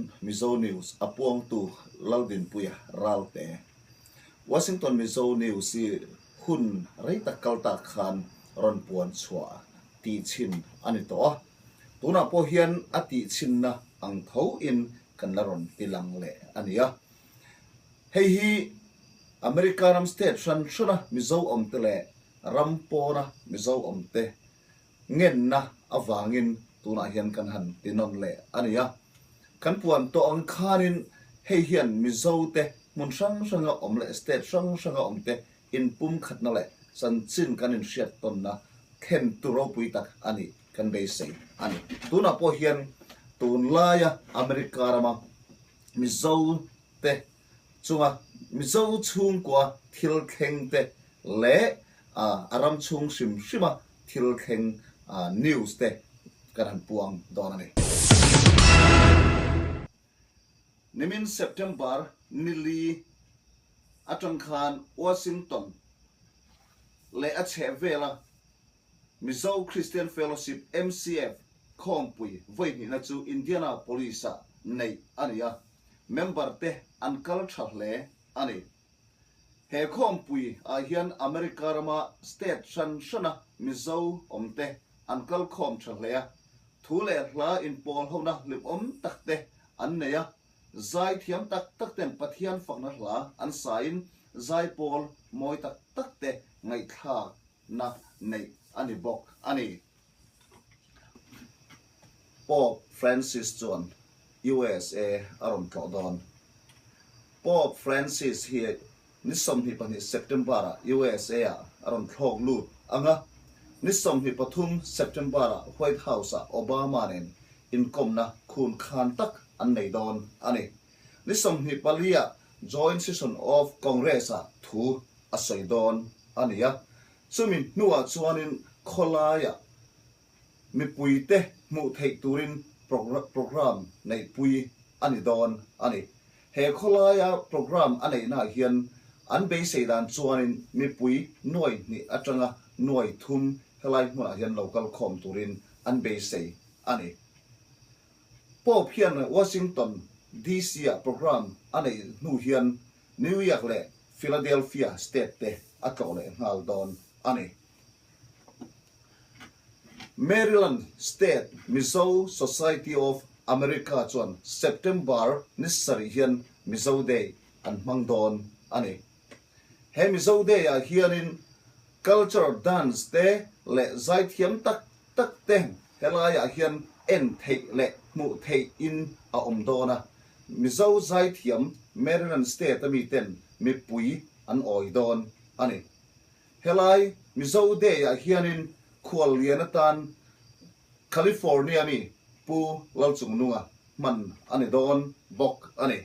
Washington Mizo News a puangtu Laldinpuia Ralte. Washington Mizo News hi hun rei tak kal tak khan rawn puan chhuah tih chhin a ni tawh a, tunah pawh hian a tih chhinna ang tho in kan la rawn ti lang leh a ni a. Hei hi America ram state hran hrana Mizo awmte leh ram pawna Mizo awmte ngenna avangin tunah hian kan han ti nawn leh a ni a. Kan puan tawh ang khanin hei hian Mizote hmun hrang hranga awm leh state hrang hranga awmte inpumkhatna leh chanchin kan inhriat tawnna thlen tu ropui tak a nih kan beisei a ni. Tunah pawh hian tunlaia America rama Mizote chunga Mizo chhungkua thil thleng te leh a ram chhung hrim hrima thil thleng news te kan han puang dawn a ni. Nimin September nili atang khan Washington leh a chhehvela Mizo Christian Fellowship, MCF, khawmpui vawihnihna chu Indianapolis-ah neih a ni a, member-te an kal tha hle a ni. He khawmpui ah hian America rama state hran hrana Mizo awmte an kal khawm tha hle a, thu leh hla inpawl hona hlimawm takte an nei a, zai thiam tak tak ten Pathian fakna hla an sain zaipawl mawi tak takte ngaihthlak na neih a ni bawk a ni. Pope Francis chuan USA a rawn tlawh dawn. Pope Francis hi ni 22 September-ah USA-ah a rawn thlawk lut ang a, ni 23 September-ah White House-ah Obama nen inkawmna khun khan tak an nei dawn a ni. Ni 24-ah Joint Session of Congress-ah thu a sawi dawn a ni a, chumi hnuah chuanin khawlaiah mipuite hmuh theih turin programme neihpui a ni dawn a ni. He khawlaia programme a neihnaah hian an beisei dan chuanin mipui nuai hnih atanga nuai thum helai hmunah hian lo kal khawm turin an beisei a ni. Pope hian Washington DC-ah programme a neih hnu hian New York leh Philadelphia state te a tlawh leh nghal dawn a ni. Maryland State Mizo Society of America chuan September ni sarih hian Mizo Day an hmang dawn a ni. He Mizo Day ah hianin cultural dance te leh zaithiam tak tak te helaiah hian en theih leh hmuh theih in a awm dawn a. Mizo zaithiam Maryland State a miten mipui an awi dawn a ni. Helai Mizo Day ah hianin khuallian atan California mi Pu Lalchungnunga hman a ni dawn bawk a ni.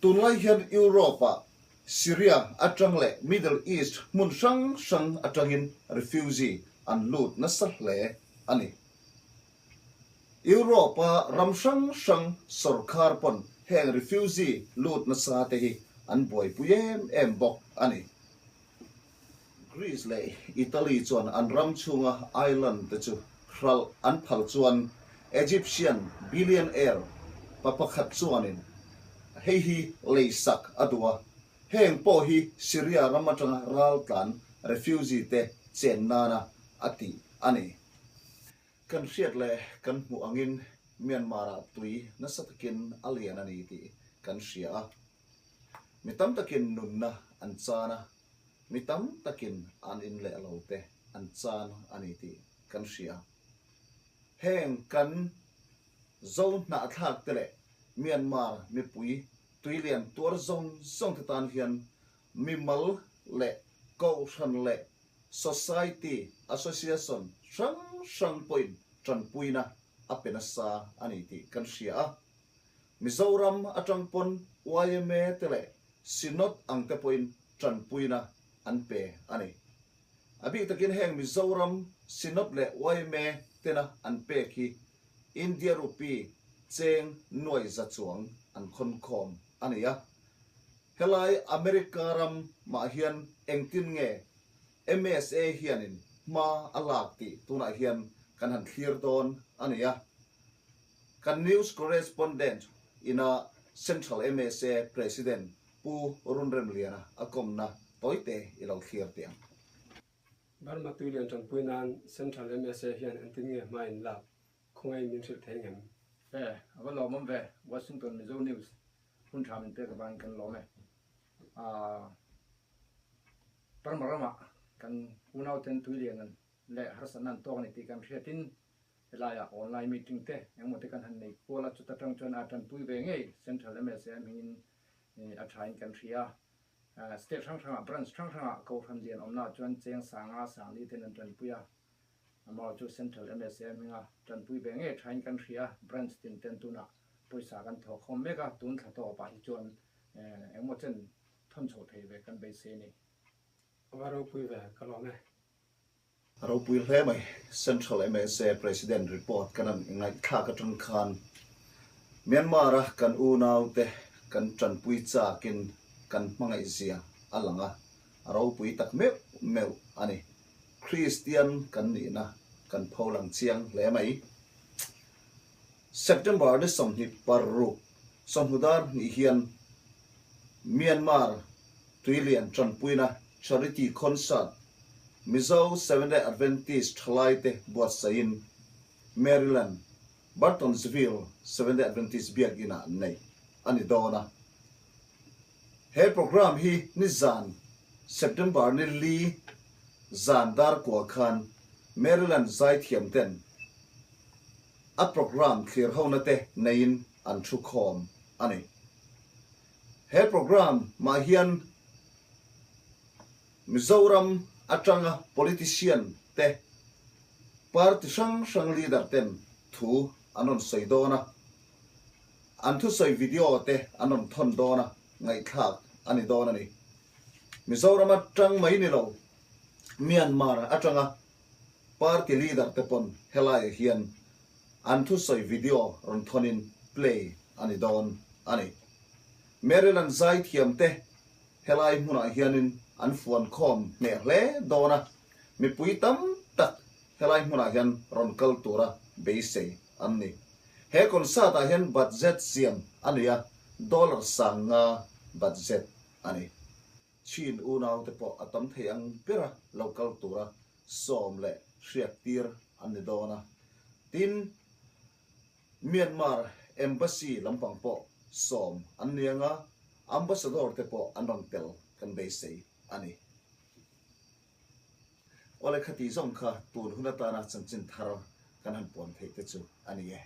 Tunlai hian Europe ah Syria atang leh Middle East hmun hrang hrang atangin refugee an lut nasa hle a ni. Europe-a ram hrang hrang sawrkar pawn heng refugee lut nasa te hi an buaipui em em bawk a ni. Greece leh Italy chuan an ram chhunga island te chu hralh an phal chuan Egyptian billionaire pa pakhat chuanin hei hi leisak a duh a, heng pawh hi Syria ram atanga raltlan refugee te chen nana a tih a ni. Kan hriat leh kan hmuh angin Myanmar-ah tui nasa takin a lian a ni tih kan hria a. Mi tam takin nunna an chan a, mi tam takin an in leh lo te an chan a ni tih kan hria. Heng kan Zo hnahthlak te leh Myanmar mipui tuilian tuar zawng zawng te tan hian mimal leh kohhran leh Society, Association hrang hrang pawhin tanpuina a pe nasa a ni tih kan hria a. Mizoram atang pawn yma te leh Synod ang te pawhin tanpuina an pe a ni. A bik takin heng Mizoram Synod leh yma tena an pek hi India rupee cheng nuai za chuang an khawnkhawm a ni a. Helai America ram mah hian engtin nge MSA hianin hma a lak tih tunah hian kan han thlir dawn a ni a. Kan news correspondent ina Central MSA President Pu Runremliana a kawmna tawite i lo thlir teh ang. Burma tuilian tanpui nan Central MSA hian engtin nge hma in lak? Khawngaih min hrilh thei ngem? E, a va lawmawm ve, Washington Mizo News hun tha min pek avangin kan lawm e. Aa, Burma ramah kan unauten tuilian an leh harsatna an tawk a ni tih kan hriatin Helaiah online meeting te engmaw te kan han nei kual a, chuta tang chuan a tanpui ve ngei Central MSA hmingin a thain kan hria. State hrang hrangah branch hrang hrangah Kohhran lian awmnaah chuan cheng sanga sangli ten an tanpui a, amaherawhchu chu Central MSA hminga tanpui ve ngei thain kan hria. Branch tin ten tunah pawisa kan thawk khawm mek a, tun thla tawpah hi chuan engmaw chen thawn chho thei ve kan beisei a ni. A va ropui ve, ka lawm e. A ropui hle mai. Central MSA President report kan han ngaihthlak atang khan Myanmar a kan unaute kan tanpui chakin kan hmangaih zia a lang a, a ropui tak meuh meuh a ni. Kristian kan nihna kan pholang chiang hle mai. September ni 26 sawmhnu dar hnih hian Myanmar tuilian tanpuina Charity Concert Mizo Seventh-day Adventist thalaite buatsaihin Maryland, Burtonsville Seventh-day Adventist biakinah an nei a ni dawn a. He programme hi nizan September ni li zan dar kua khan Maryland zaithiam ten a programme thlir hona te neiin an thu khawm a ni. He programme mah hian Mizoram atanga politician te, party hrang hrang leader ten thu an rawn sawi dawn a, an thusawi video te an rawn thawn dawn a, ngaihthlak a ni dawn a ni. Mizoram atang mai ni lo, Myanmar atanga party leader te pawn helaiah hian an thusawi video rawn thawnin play a ni dawn a ni. Maryland zaithiam te helai hmunah hianin an fuan khawm hneh hle dawn a, mipui tam tak helai hmunah hian rawn kal tura beisei an ni. He concert ah hian budget siam a ni a, dollar 5000 budget a ni. Chin unaute pawh a tam thei ang bera lo kal tura sawm leh hriat tir an ni dawn a, tin, Myanmar Embassy lampang pawh sawm an ni ang a, Ambassador te pawh an rawn tel kan beisei a ni. Awle khati zawng kha tun hun atana chanchin thar kan han puan theih te chu a ni e.